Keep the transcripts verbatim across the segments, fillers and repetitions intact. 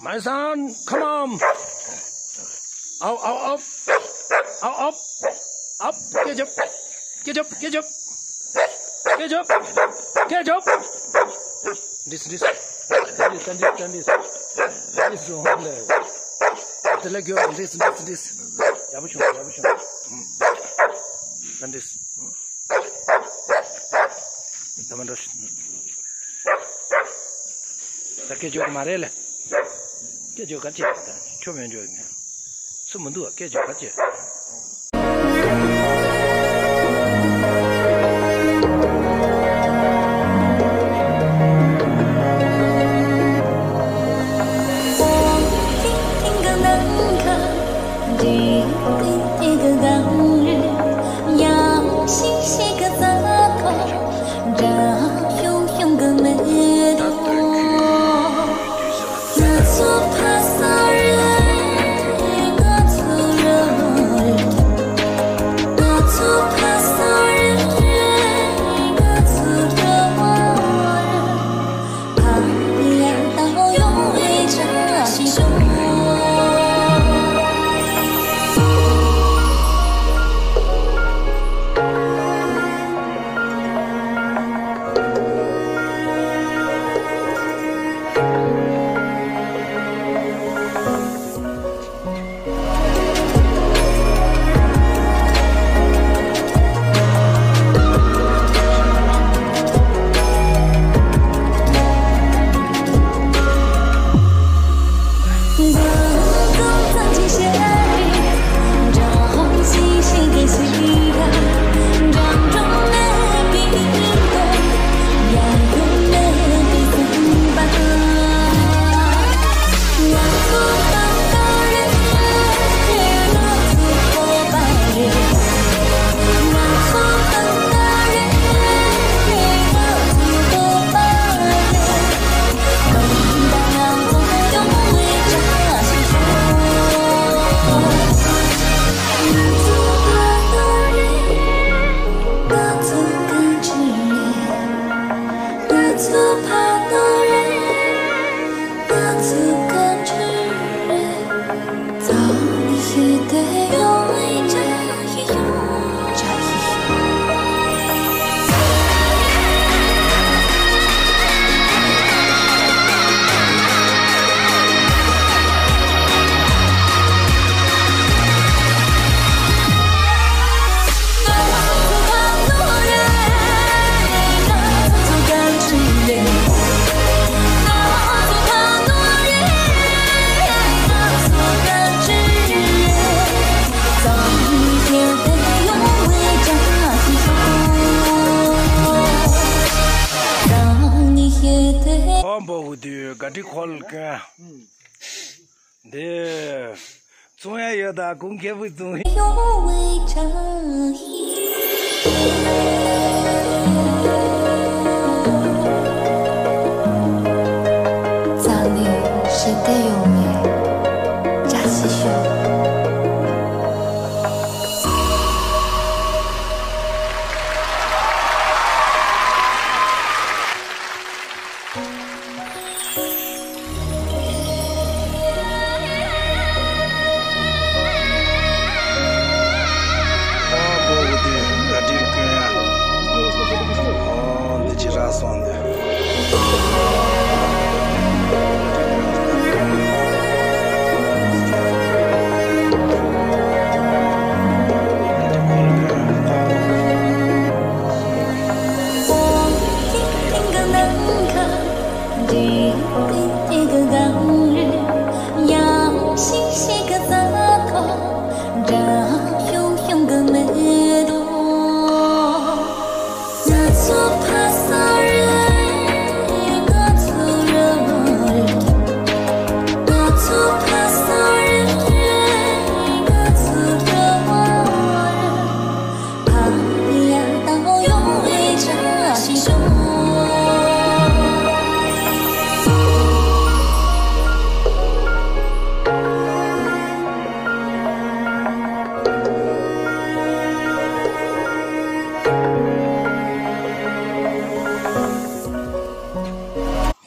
My son, come on. Up, up, up. Up, up. Up. Get up. Get up. Get up. Get up. Get up. This, this. This, this, this. This one. This, this, this. ཡག་པོ་བྱུང་། ཡག་པོ་བྱུང་། ཨ་འདྲས། ད་མ་འགྲོ། ད་སྐད་རྒྱག་གི་མ་རེད་ལ། སྐད་རྒྱག་ག་ཅེ། ད་ཁྱོད་མེད་འགྲོ་ཡིན། སུ་མི་འདུག་ཨ། སྐད་རྒྱག་ག་ཅེ། ཧོ་འབོ་བུ་དུས་ག་ཏི་ཁོལ་ག་འདི་བཙོང་ཡ་ཡོད་ད་གུང་ཁེ་བུ་བཙོང་།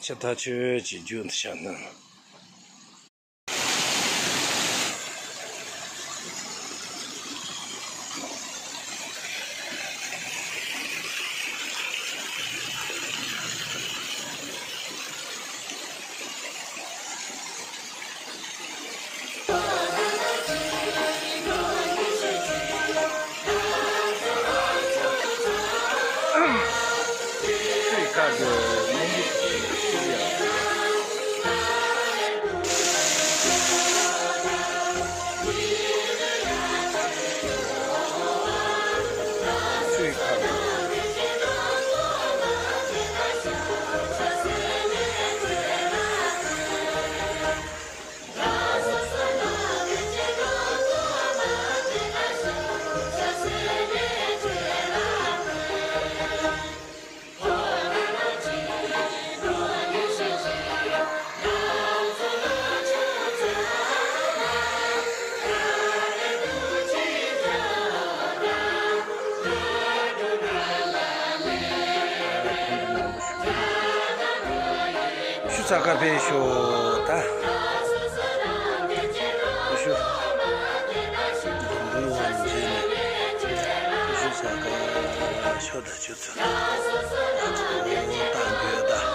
ཆེ་ཐག་ཆོད་ཀྱི་རྒྱུ་འདི་བཤད་ན། ས་དཀར་ཕེབས་ཤོག་ད། ཤོག་ཤོག་འདུག་འདུག་ཝང་ཇི་ནས་ཤོག་ཤོག་ས་དཀར་ཤོག་ད་ཆུ་ཚོད། ད་ཚོད་ད་འདུག་ད།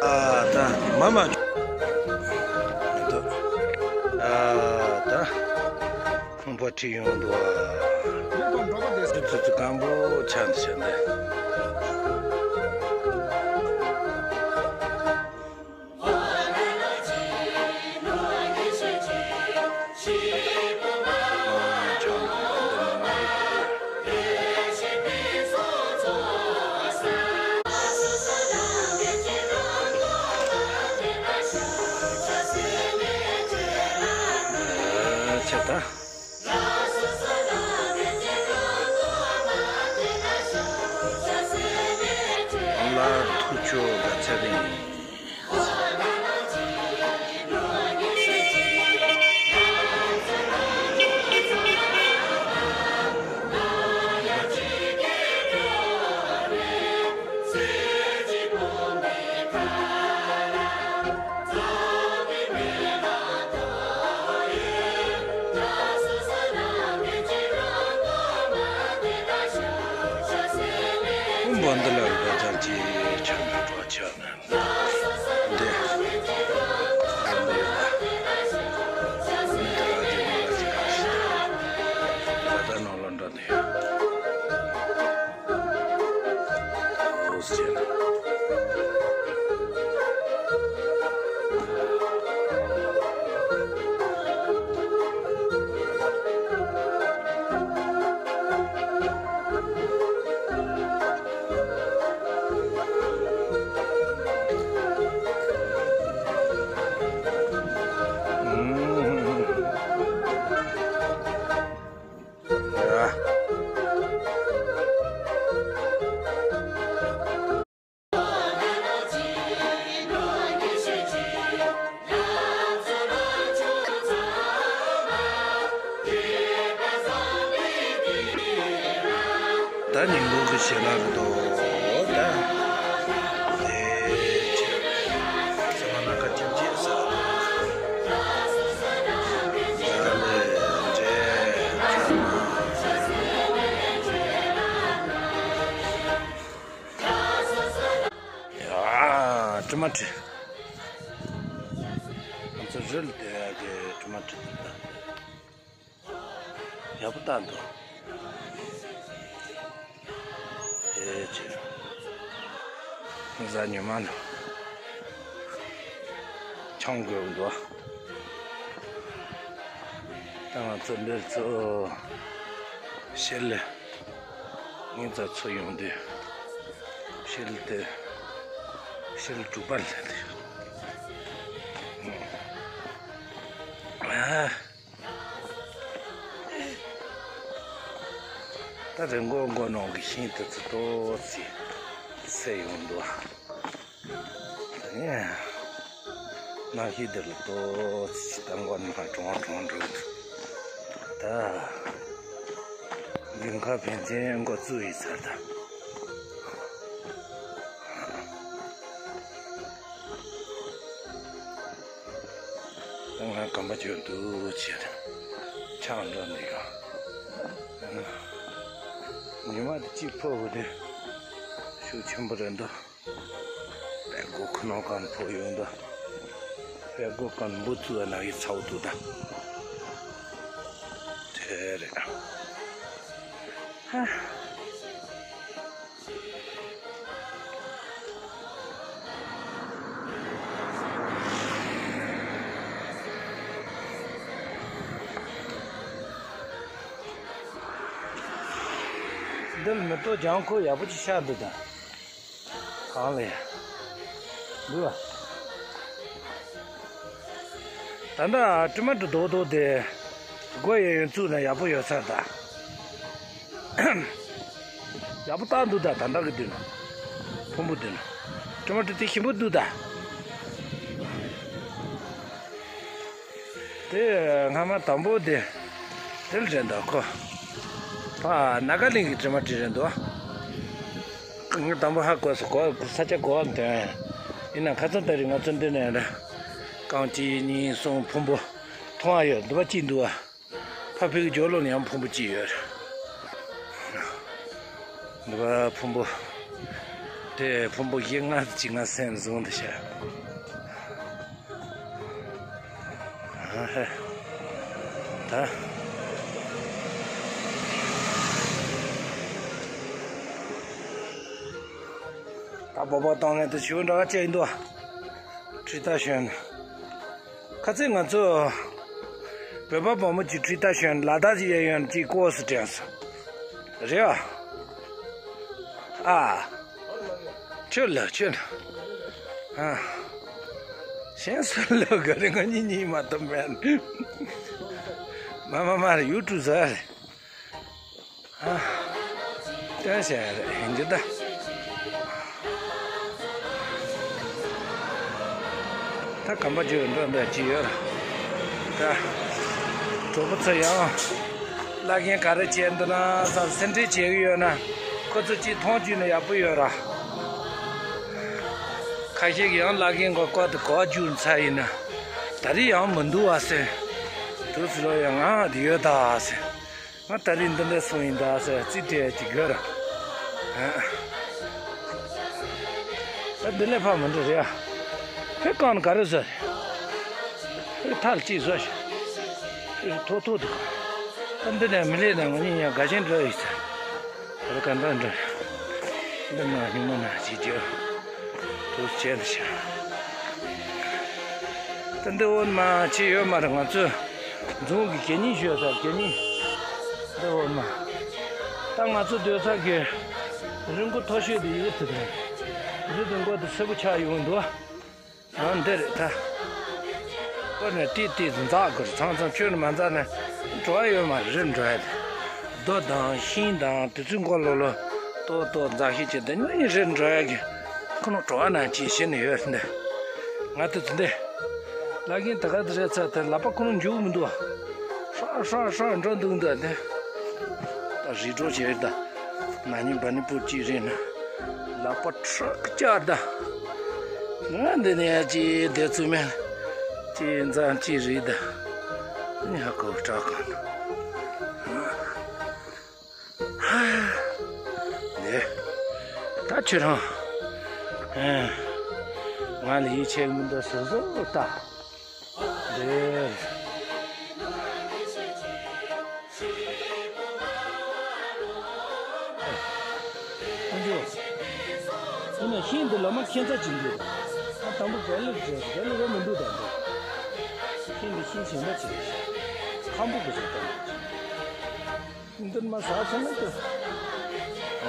ཨ་ད་མ་མ། ཨ་ད། ཁང་པ་ཁྲིད་ཡོང་འདུག་ཨ། ཙི་ཙི་སྐམ་པོ་ཆགས་འདི་ཆགས་འདི། ཆེ་ད། ལ་ཐུག་ཆོག་ག་ཚད་རེད། འོན་པོ་འདི་ལ་རུ་པ་ཙམ་གྱིས་ཆགས་པའི་གྲོགས་ཆགས་ན། འདི། ཨ་འདི་ཡོད་ན། མི་འདི་ལ་འདི་མི་ལ་ཅི་ག་ཞིག་འདི། ད་ལྟ་ནང་ལ་འགྲོ་འདི་ཡོད། འོ་ཟེར་ན། ད་ཉིན་གུང་གི་ཞལ་ལག་རེད་དོ། ད་དེ་ཚང་མ་ལ་བཀའ་དྲིན་ཆེ་ཟེར། ད་ལས་འབྲས་ཚང་མ། ཡ། དྲི་མ་དྲི། ང་ཚོ་རི་ལ་བསྡད་ཡག་གི་དྲི་མ་དྲི་འདུག་ད། ཡག་པོ་བཏང་འདུག་ཨེ་ཅེ། གཟའ་ཉི་མ་ལ་ཆང་དགོས་འདུག་ད་ང་ཚོ་འདིར་ཚོ་ཤེལ་ལ་ངེད་ཚོ་ཚོ་ཡོང་དུས་ཤེལ་དེ་ཤེལ་དྲུག་པ་ལ་དེ། ཨ། ད་རི་མགོ་མགོ་ནང་གི་ཤིང་དེ་ཚོ་ཏོག་ཙམ་སེ་ཡོང་འདུག་ད་ནི་གནམ་གཤིས་འདི་ལ་ཏོག་ཙམ་ད་མགོ་ནང་གྲོང་གྲོང་འགྲོ་འདུག་ད་དགུན་ཁ་ཕན་ཚུན་མགོ་བཙུགས་ཡིན་ཚར་ད། ང་སྐམ་པ་ཅིག་འདུག་ཅེས་ཆང་འགྲོ་ནས་ཡོང་། ཉི་མ་དེ་གཅིག་ཕོག་གི་དེ་ཤུགས་ཆེན་པོ་རེད་འདུག་དཔྲལ་མགོ་ཁོ་ནང་གང་ཕོག་ཡོང་འདུག་དཔྲལ་མགོ་གང་འབུ་བཙུགས་ན་ཡི་ཚ་བོ་འདུག་ད། དེ་རེད། ཧ། འདི་ལ་མེ་ཏོག་ལྗང་ཁུ་ཡག་པོ་ཅིག་ཤར་འདུག་ད། གང་ལ་ཡ། འདུག་ཨ། ད་ལྟ་ཊོ་མ་ཊོ་རྡོག་རྡོག་དེ་སྒོ་ཡང་ཡང་བཙུགས་ན་ཡག་པོ་ཡོད་ས་རེད་ད། ཡག་པོ་བཏགས་འདུག་ད་ད་ལྟ་གི་དུས་ན། ཕུང་པོ་དུས་ན། ཊོ་མ་ཊོ་དེ་ཞིམ་པོ་འདུག་ད། དེ་སྔ་མ་དང་པོ་དེ་དེ་ལ་རེད་འདུག་ཁོ། ཕ་ནཱ་ག་གླིང་གི་ཊོ་མ་ཊོ་རེད་འདུག་ངས་དང་པོ་ཧ་གོ་སོང་། གོ་ས་ཆ་གོ་བ་མི་འདུག་ཡིན་ན་ཁ་སང་ད་རེས་ང་ཚོ་འདི་ནས་ར་རྐང་གཅིག་གཉིས་གསུམ་ཕུང་པོ་མཐོང་བ་ཡོད་འདི་པ་གཅིག་འདུག་བ། ཕ་ཕི་གི་ཇོ་ལོ་ནས་ཡང་ཕུང་པོ་གཅིག་ཡོད་རེད། འདི་པ་ཕུང་པོ། དེ་ཕུང་པོ་བཞི་ལྔ་ཅིག་ང་སེམས་བཟུང་དུ་བྱ། ཨ་ཧེ། ད། ད་སྤོབས་པ་གཏོང་མཁན་དེ་ཞུ་འདྲ་བ་བྱས་ཡིན་འདུག་ཁྲི་ཏ་ཞོན། ཁ་ཚིག་ང་ཚོ་བོད་པ་བུ་མོ་གཅིག་ཁྲི་ཏ་ཞོན་ལ་དྭགས་ཀྱི་གཡས་གཡོན་གཅིག་ཀོ་སི་དྲན་སོང་། རེད་བ། ཨ། ཁྱོད་ལ་ཁྱོད་ལ། ཨ། གཞན་སུ་ལ་ག་རེ་ང་གཉིས་གཉིས་མ་གཏོགས་མེད། མ་མ་མ་རེད་ཡུ་ཊུབ་ཟ་རེད། ཨ། ལྟོས་ཤག་རེད་ཡིན་རྒྱུ་ད། ད་གམ་པ་བརྗོད་འགྲོ་འདོད་ཀྱི་ཡོད་ར། ད། གྲོགས་པོ་ཚོ་ཡང་། བླ་རྒན་ག་རེ་བྱས་འདུག་ན་བསམ་སེམས་ཁྲལ་བྱེད་ཀྱི་ཡོད་ན། ཁོ་ཚོ་གཅིག་མཐོང་བཅུག་ན་ཡག་པོ་ཡོད་ར། ཁ་ཤས་ཀྱིས་ཡང་བླ་རྒན་གོ་སྐབས་དེ་གོ་བཅུག་ཚར་ཡིན་ན། ད་རེས་ཡང་མི་འདུག་བ་ཟེར། དུས་སུ་ལོ་ཡང་ང་དེ་ཡོད་ད་ཟེར། ང་ད་རེས་འདི་འདྲ་སོང་ཡིན་ད་ཟེར་རྩིས་སྤྲད་ཀྱི་དགོས་ར། ཨ། ད་འདི་ལས་ཕ་མི་འདྲ་རེད་ཨ། ཕེ་གང་ག་རེ་ཟེར། ཕེ་ཐལ་ཅིག་བཟོ་ཞིག་ཕེ་ཐོ་ཐོ་འདུག་ད་འདི་ནས་མི་ལས་ན་ང་གཉིས་ཡང་དགའ་ཞེན་འདྲ་ཡོད་ཟེར། ད་ག་འདྲ་འདྲ། འདི་ན་སྙིང་མ་ན་ཅིག་རྒྱབ། དུ་བྱས་ནས་བྱ། ད་འདི་འོ་མ་ཅི་ཡོད་མ་རེད། ང་ཚོས་རྫོང་གི་གད་སྙིགས་ཤོད་ས་གད་སྙིགས་འདི་འོ་མ། ད་ང་ཚོ་སྡོད་ས་གི་རི་མགོ་མཐོ་ཤོས་དེ་ཡོད་དེ་རེད། རི་དེ་མགོ་དེ་སེར་པོ་ཆགས་ཡོང་འདུག་ཨ་འདི་རེད་ད། ཁོ་ནས་ཏི་ཏི་འཛག་དགོས་ཚང་ཚང་ཁྱོད་མ་འཛག་ན་འགྲོ་བ་ཡོད་མ་རེད། འགྲོ་ཡ་དེ་རྡོ་དང་ཤིང་དང་དེ་ཚོའི་མགོ་ལོག་ལོག་ཏོག་ཏོག་འཛག་ཤེས་བྱེད་དེ་ནི་རེད། འགྲོ་ཡ་གི་ཁོ་ནོ་འགྲོ་བ་ན་ཅི་ཤེས་ནི་ཡོད་འདི། ང་དེ་ཚོ་འདི་ལ་གིན་ད་ག་དེ་རེད་ཚ་དེ་ལག་པ་ཁོ་ནོ་འཇུག་མི་འདུག་ཧྲ་ཧྲ་ཧྲ་འགྲོ་འདུག་འདི་འདི་ད་རི་འགྲོ་བྱེད་ད། ན་ནིང་བ་ནི་པུར་གཅིག་རེད་ན། ལག་པ་ཁྲག་སྐྱག་ད། ང་འདི་ནས་ཅི་བསྡད་ཚུལ་མེད། ཅི་འཛམ་ཅི་རེད་ད། ནི་ཧ་གོ་སྐྲག་གང་ད། ནས། ད་ཁྱོད་རང་། ང་ལ་ཡིད་ཆེས་མི་འདུག་སོ་སོ་ལྟ། འདིར། ཨ་ཇོ། ཁྱོད་ན་ཤིང་འདི་ལ་མ་ཁྱད་མཚར་ཅིག་འདུག་ཨ་དང་པོ་ག་ལེར་བྱས་ག་ལེར་ར་མི་འདུག་ད་འདི། ཤིང་འདི་ཤིང་གཞན་པ་ཅིག་རེད། ཁམ་བུ་གི་བྱས་ད་འདི། འདི་མ་ཟ་ཚོད་མེད་དུ།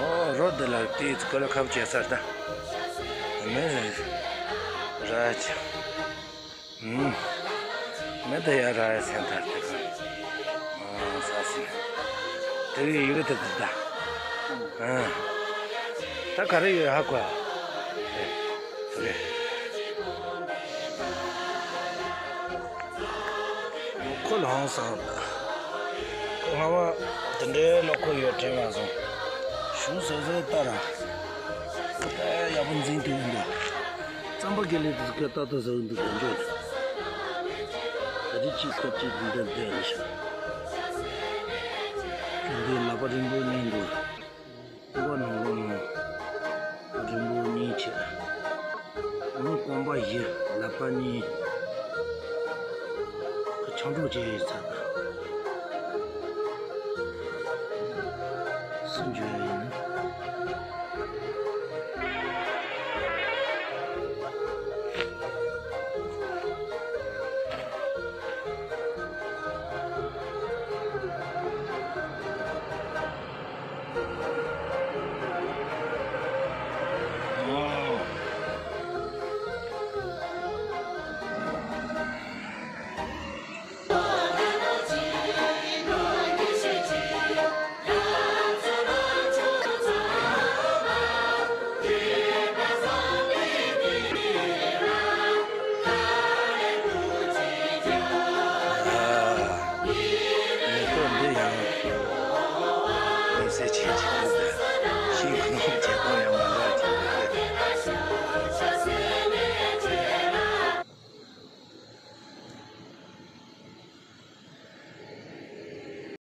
ཨོ་རོ་འདི་ལ་དེའི་ཚུ་ག་ལ་ཁབ་བྱས་ཚར་ད། མེད་ར་ཅི། ཨུམ། མེད་ད་ཡ་ར་ཡ་སེམས་ཐག་དེ་ག་ཨ་ས་སི། དེ་གི་ཡི་གེ་དེ་དེ་ད། ཨ། ད་ག་རེ་ཡོད་ཧ་གོ་ཨ། དེ་རེད། ཁོ་ལ་ཧང་སང་ད། ཁོ་སྔ་མ་དེ་འདྲའི་ལོ་ཁོ་ཡོད་དྲན་མ་སོང་། གཞུང་སོ་སོའི་ལྟ་ར། ད་ཡག་པོ་འཛིན་ཐུབ་ཀྱི་འདུག་རྩམ་པ་དགེ་ལེགས་དེ་ཚོ་སྐད་ཏག་ཏག་ཟ་གི་འདུག་དོན་གཅོད་དེ། ད་རེས་གཅིག་ཁ་གཅིག་འདི་འདྲ་འདྲ་ཡིན་ཤག་འདི་ལག་པ་རིང་པོ་གཉིས་འདུག་མགོ་ནང་ལོགས་ནང་རིང་པོ་གཉིས་བྱས། ཨང་རྐང་པ་བཞི་ལག་པ་གཉིས། ཁ་ཆང་གྲོགས་བྱས་ཡོད་ཚ། སུ་འཇོན་ཡིན། ཆེ་ཆེ་ཤིང་ཁོང་གི་བྱེད་སྟངས་ཡང་